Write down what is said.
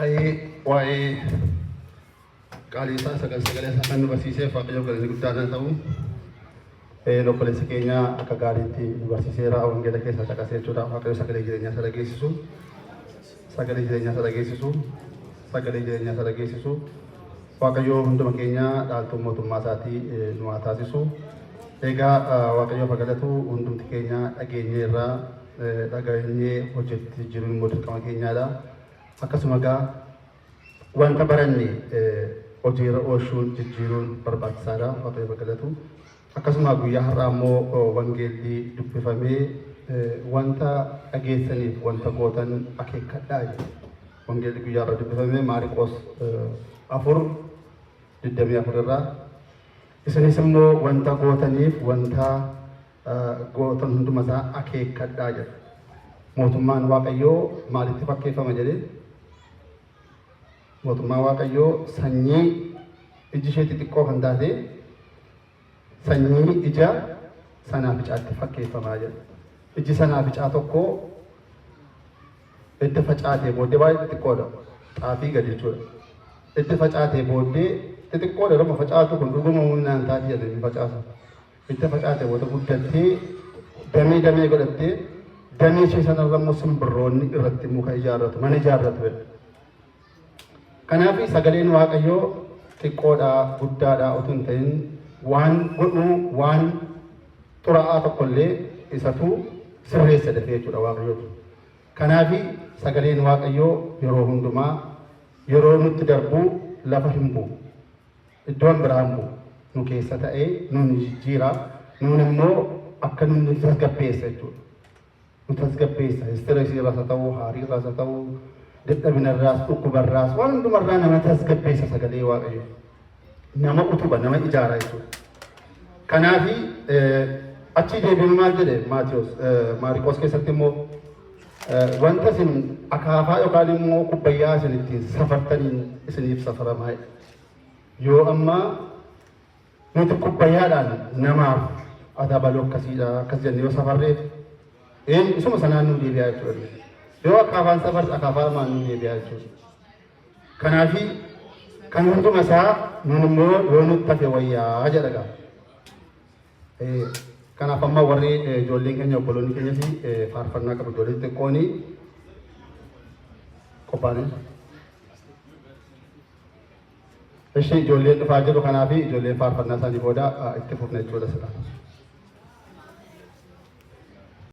Ta'ee waa'ee qaalii isaa sagal sagalee isaa kan nu barsiiseef Waaqayyoof galanni guddaan haa ta'u. Obboleessi keenya akka gaariitti nu barsiiseera wangeela keessaa caqasee jechuudha. Waaqayyo sagalee jireenyaa isa dhageessisu. Sagalee jireenyaa isa dhageessisu. Sagalee jireenyaa isa dhageessisu. Waaqayyo hunduma keenya dhaaltuu mootummaa isaatii nu haa taasisu. Egaa Waaqayyoof haa galatu hundumti keenya dhageenyeerra dhageenyee hojiitti jiruun immoo dirqama keenyaadha. Akkasuma egaa wanta baranne hojiirra oolchuun jijjiiruun barbaachisaadha. Waaqayyo haa galatu. Akkasuma guyyaa har'aa immoo wangeelli dubbifamee wanta dhageessaniif wanta gootan akeekkadhaa jedha. Wangeelli guyyaa har'aa dubbifame Maariqoos 4 24 irraa. Isinis immoo wanta gootaniif wanta gootan hunduma isaa akeekkadhaa jedha. Mootummaan Waaqayyoo maalitti fakkeeffama jedhee? Mootummaan Waaqayyoo sanyii iji ishee xixiqqoo kan taate sanyii ija sanaaficaatti fakkeeffamaa jedha. Iji sanaaficaa tokko edda facaatee booddee baay'ee xixiqqoodha. Xaafii gadi jechuudha. Edda facaatee booddee xixiqqoodha yeroo facaatu kun dhuguma humnaan taati jedhanii facaasu. Edda facaatee booda guddattee damee damee godhattee damee ishee sanarra immoo simbirroonni irratti muka ijaarratu mana ijaarratu jedha. Kanaaf sagaleen Waaqayyoo xiqqoodha guddaadha utuu hin ta'in waan godhuu waan xuraa'aa tokkollee isatu sirreessa dafee jechuudha Waaqayyootu. Kanaaf sagaleen Waaqayyoo yeroo hundumaa yeroo nutti darbu lafa hin bu'u. Iddoon biraa hin bu'u. Nu keessa ta'ee nuun jijjiira nuun immoo akka nuun tasgabbeessa jechuudha. Nu tasgabbeessa. Istireesii irraas haa ta'u, haarii irraas haa ta'u, dadhabina irraas, dhukkuba irraas, waan hundumarraa nama tasgabbeessa sagalee Waaqayyoo. Nama utuba, nama ijaara jechuudha. Kanaafi achii deebiin maal jedhe Maatiyos Maariqoos keessatti immoo wanta isin akaafaa yookaan immoo kubbayyaa isin ittiin safartaniin isiniif safaramaa jedhe. Yoo amma Nuti kubbayyaadhaan namaaf ati abaluu akkasiidha akkas jennee yoo safarreef een isuma sanaan nuu deebi'aa jechuudha. Yoo akaafaan safarre akaafaa lamaan nuu deebi'aa jechuudha. Kanaafi kan hunduma isaa nun immoo yoo nutti hafe wayyaa jedha gaa. Kanaaf amma warri ijoolleen keenya obboloonni keenyas faarfannaa qabu ijoolleen xixiqqooni qophaa'anii. Ishi ijoolleen dhufaa jiru kanaafi ijoolleen faarfannaa isaanii booda itti fufna jechuudha sila.